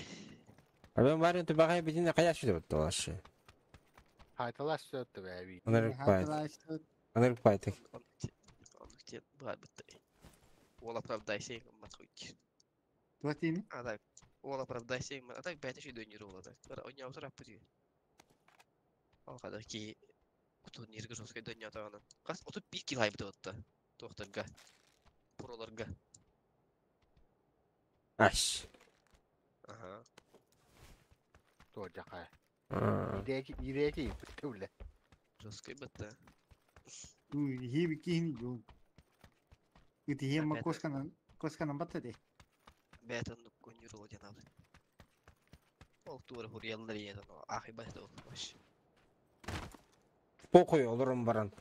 Мен барын түбәгай битин кая шүдө батталашы. Хайталаш сөттү бәби. Анырык байт. Анырык байт. Онук бар битти. Ол оправдайся, матхуйт. Туатини? А так, ол оправдайся, а так бәйті шүйдө өнер ол так. Ойнау сұрап бітті. Ол қадар ки турнирге жоске дөнья тағынан. Қас 31 кило айбыты отты. Тоқтарға. Проларға. Аш. Ага. То жақай. Иреки, иреки, бітті Жоске бітті. Хиби кихини жон. Ити хема косканан, косканан баттады. Бәтін көнюр ол жанабы. Ол тура хурьяллар еден, ахи бәті ол. Похуй олорун баран.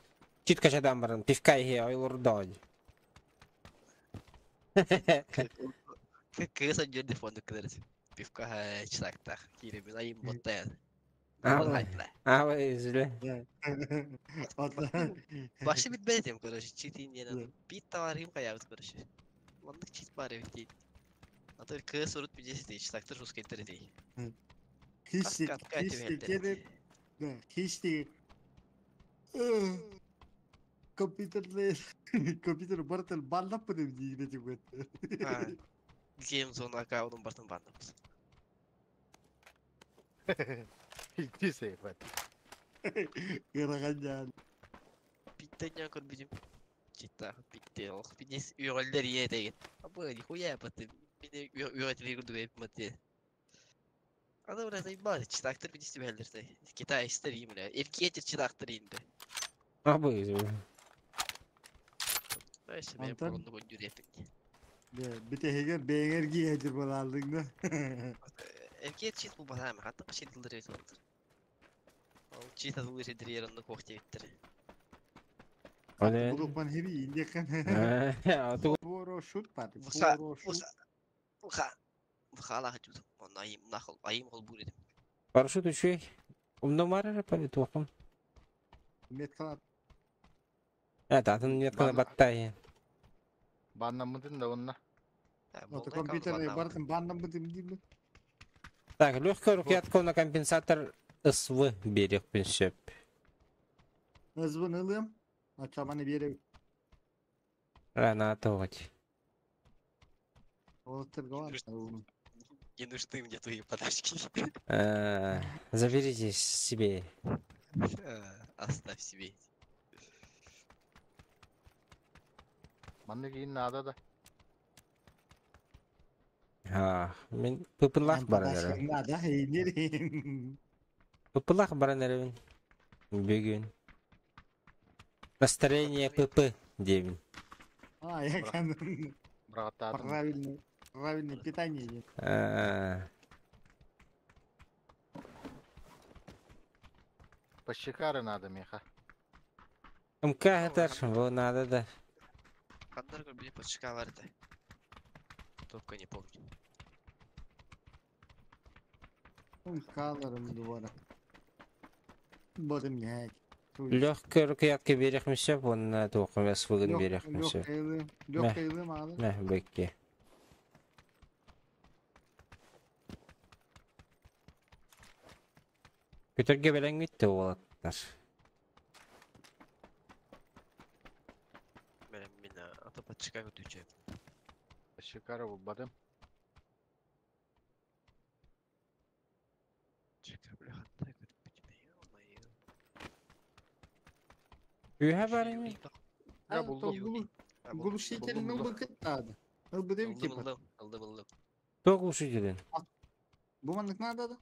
Чит качадан баран, пивка ихе ойлор дой. Кыса жөрдө фонду кыдырыз. Пивка чысактах. Кире мен айым боттаян. А, изле. Башы битбедим, короче, читин янан. Бит товарым каябыз, короче. Мандык чит бар бит дейт. А то кыз урут бидеси дейт, чысактыр русский дейт. Хищник, хищник, да, хищник. Компьютер, компьютер бартыл банлап бу деп дейт деп. Game Zone аккаунтун бартын банлап. Иди сейфат. Кыраган Биттен көрбүдүм. Чита битте ох бидес үйрөлдөр ие деген. Абы нихуя баты. Мени үйрөтүлөр күрдү маты. Ана бра заебали, читактыр бидес түбелдер. Китайстер им бля. Эркетер читактыр инде. Абы. Вообще мен бурунду көндүр эпик. Бите хегер беңер гиядир болалдың да. Эркет чит бу базам, хатта кышылдыр өтүп алды. Ал чит азыл жердер еринде кохтебиттер. Булукман хиби индекан. Боро шут бар. Боро шут. Уха. Уха алаха жут. Он айым нахыл, айым хол бур едим. Парашют үшүй. Умно марара пали туақым. Меткала. Татын меткала баттай. Баннамыдын да онна. Компьютер бартын баннамыдын деймін. Так, легкая рукоятка на компенсатор СВ берег пенсеп. СВ нылым. Ачаманы берег. Рано атовать. Не нужны мне твои подарки. Заберите себе. Оставь себе. Манны надо да. А, мен пыпылах баран. Надо, Пыпылах баран Бүгін. Настроение ПП 9. А, я правильное, правильное питание. Пощекары надо меха. МК этер, бу надо да. Ханнар көрбүтү подшика бар этэ. Только не помню. Каларым дубара. Бодым нәк. Легкий рукоятка берехмесе, онна туохха СВГын берехмесе. Лёг кайлы малы. Мә, бекке. Көтөргө белең битте уолаттар. Бэлэм мин ата подшика көтүүчү. Пощекары булбадым. Чика бля ханна көрбүтүм ё-моё. Үһэ бар ими. Я булдум. Глушителин Булдум, ылбы кыттады. Ылбы деп Ылдым кипа. ылдым, ылдым ылдым. Туох глушителин? Бу маннык надо да?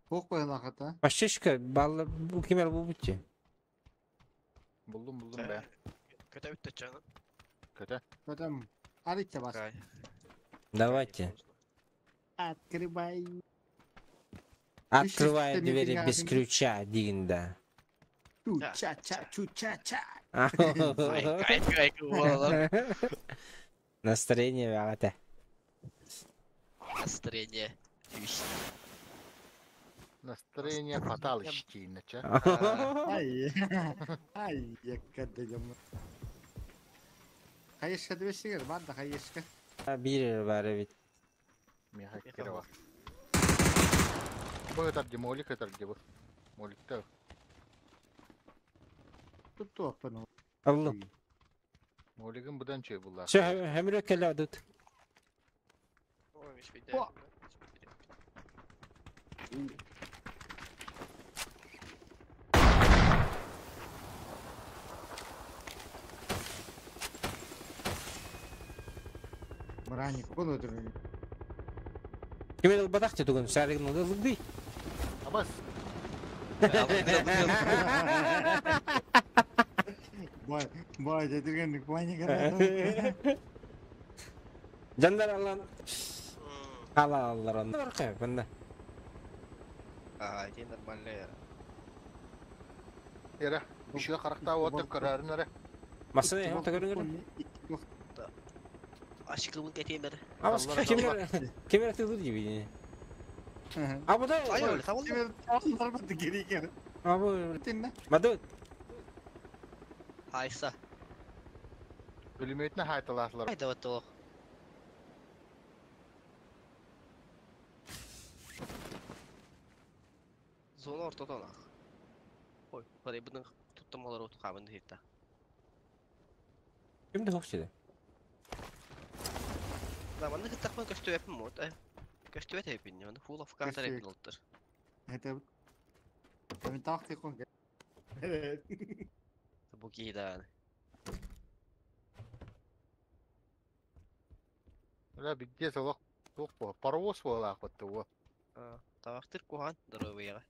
Ох койла хата. Пащечка, балла бу кимер бу бутти. Булдум, булдум бә. Көтө бүттө чаны. Көтө. Потом арытта бас. Кай. Давайте. Открывай. Открывай Ты двери меня без не- ключа, дигин да. Чу-ча-ча, чу-ча-ча. Кай кай кай буолар. Настроение бәҕэтэ. Настроение. Үс. Настроение фатал иштиинече. Ай. Ай, якка дедем. Хайышка дебесигер, бар да хайышка. Биир бар эбит. Меха кирова. Бу этар ди молик этар ди бу. Моликта. Тут туаппын. Аллым. Молигин будан чөй булла. Все, хэмрө кэлэ адыт. Ой, миш бейде. О! Браник, кон өтүрүн. Ким ылбатах те тугун сарыгын ылдый. Абас. Бай, бай, жетиргендик паника. Жандар аллан ала аллар онда. Бар кай бында. А, иди нормально. Эре. Үшө каракта отып көрөрүн эре. Масына hem төгөрүн. Ашкыбын кетемер. Абас Аллар, кемер кемер тылды диби. Абы да. Ай, өлі, табылды. Керек еді. Абы Тинне. Мадут. Хайса. Пулеметне хайталаслар. Айда вот толық. Зона ортода олақ. Ой, қарай бұның тұттымалары от қабын дейді. Ким де хоксиде? Да, манны кыттақпан көстү әпім от. Көстү әпін, манны фул афкан Көстү. тарапын олттыр. Это Мен тақ текон. Бу кейда. Бля, бигде салак тук бу. Паровоз була акытты бу. Табақтыр кухан, дұры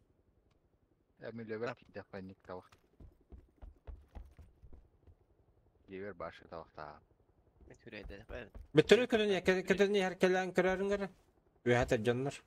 Я милевер кидде паник тавак. Жебер башы тавакта. Мен хүрәйді. Бөттөрө көрөн көтөрүн херкелен көрөрүн көрө. Үһәтер жаннар.